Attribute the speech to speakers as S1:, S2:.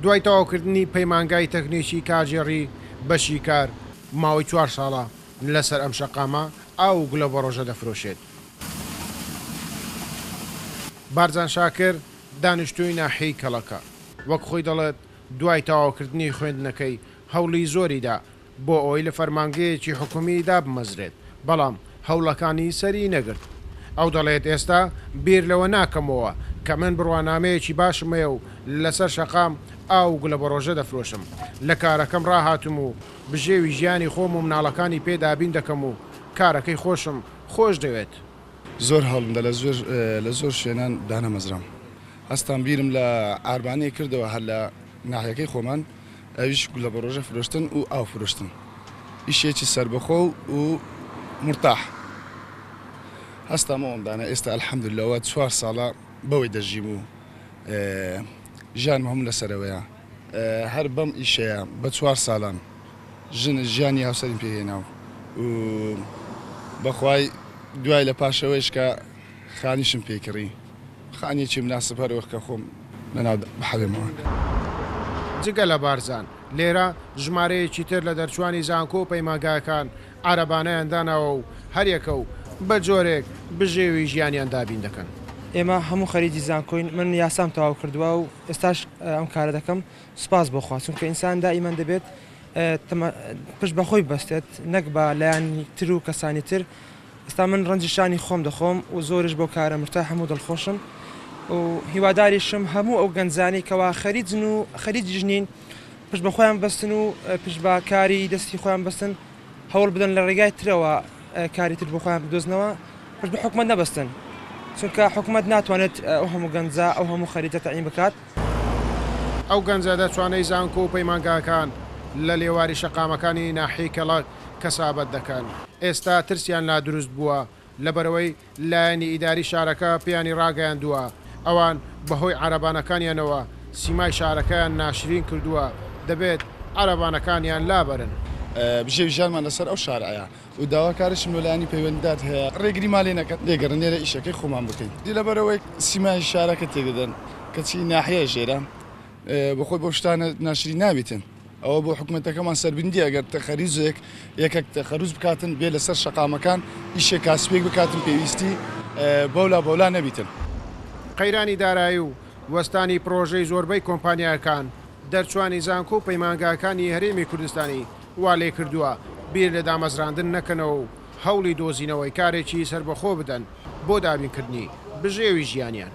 S1: دوای تەواوکردنی پەیمانگای تەکنیکی کارگێڕی بەشی کار، ماوەی چوار ساڵە لەسەر ئەم شەقامە ئاو و گولەبەڕۆژە دەفرۆشێت. بارزان شاکر، دانیشتووی ناحیەی کەڵەکە، وەک خۆی دەڵێت، دوای تەواوکردنی خوێندنەکەی هەوڵی زۆری دا بۆ ئەوەی لە فەرمانگەیەکی حکومی دابمەزرێت، بەڵام هەوڵەکانی سەری نەگرت. ئەو دەڵێت ئێستا بیر لەوە ناکەمەوە کە من بڕوانامەیەکی باشم هەیە و لەسەر شەقام ئاو و گولەبەڕۆژە دەفرۆشم، لە کارەکەم ڕاهاتوم و بژێوی ژیانی خۆم و مناڵەکانی پێ دابین دەکەم و کارەکەی خۆشم خۆش دەوێت.
S2: زۆر هەوڵمدا لە زۆر لە زۆر شوێنان دانەمەزرام. هەستام بیرم لە عاربانەیەک کردەوە هەر لە ناحیەکەی خۆمان ئەویش گولەبەڕۆژە فرۆشتن و ئاو فرۆشتن ئیشێکی سەربەخۆ و مورتاح هەستام ئەوم دانا ئێستا الحمدللە وا چوار ساڵە بەوەی دەژیم و ژیانم هەموو لەسەرەوەیە هەر بەم ئیشەیە بە چوار ساڵان ژن ژیانی هاوسەریم پێ هێنا و بەخوای دوای لە پاشەوەیش کە خانیشم پێ کڕی خانیەکی مناسب هەر وەک کە خۆم لەناو بحەوێمەوە.
S1: جگە لە بارزان، لێرە ژمارەیەکی تر لە دەرچوانی زانکۆ و پەیمانگاکان عەرەبانەیان داناوە و هەریەکە و بە جۆرێک بژێوی ژیانیان دابین دەکەن.
S3: ئێمە هەموو خەریجی زانکۆین، من یاسام تەواو کردووە و ئێستاش ئەم کارە دەکەم، سوپاس بۆ خوا، چونکە ئینسان دائیمەن دەبێت پشت بە خۆی ببەستێت نەک بە لایەنی تر و کەسانی تر، ئێستا من ڕەنجی شانی خۆم دەخۆم و زۆریش بەو کارە مورتاحم و دڵخۆشم و هیواداریشم هەموو ئەو گەنجانەی کەوا خەریجن و خەریجیش نین پشت بە خۆیان ببەستن و پشت بە کاری دەستی خۆیان ببەستن هەوڵ بدەن لە ڕێگای ترەوە کاری تر بۆ خۆیان بدۆزنەوە پشت بە حکومەت نەبەستن چونکە حکومەت ناتوانێت ئەو هەموو گەنجە ئەو هەموو خەریجە تەعین بکات.
S1: ئەو گەنجە دەرچوانەی زانکۆ و پەیمانگاکان لە لێواری شەقامەکانی ناحیەی کەڵەک کەسابەت دەکەن، ئێستا ترسیان لا دروست بووە، لەبەرئەوەی لایەنی ئیداری شارەکە پێیانی ڕاگەیاندووە، ئەوان بەهۆی عەرەبانەکانیانەوە سیمای شارەکەیان ناشرین کردووە، دەبێت عەرەبانەکانیان لابەرن.
S2: بژێوی ژیانمان لەسەر ئەو شارعەیە و داواکاریشم لە لایەنی پەیوەندیدار هەیە ڕێگریمان لێ نەکەن، لێگەڕێن لێرە ئیشەکەی خۆمان بکەین، لەبەرئەوەی سیمای شارەکە تێکدەدەن، کەچی ناحیەیە ژێرە بەخۆی بەو شتانە ناشرین نابیتن. ئەوە بۆ حکومەتەکەمان سەربندیە گەر تەخەریزێک یەکەک تەخەروز بکاتن بێ لەسەر شەقامەکان ئیشێک کاسبێک بکاتن پێویستی بەولا بەولا نەبیتن.
S1: قەیرانی دارایی و وەستانی پڕۆژەی زۆربەی کۆمپانیاکان، دەرچوانی زانکۆ و پەیمانگاکانی هەرێمی کوردستانی وا لێکردووە بیر لە دامەزراندن نەکەنەوە و هەوڵی دۆزینەوەی کارێکی سەربەخۆ بدەن بۆ دابینکردنی بژێوی ژیانیان.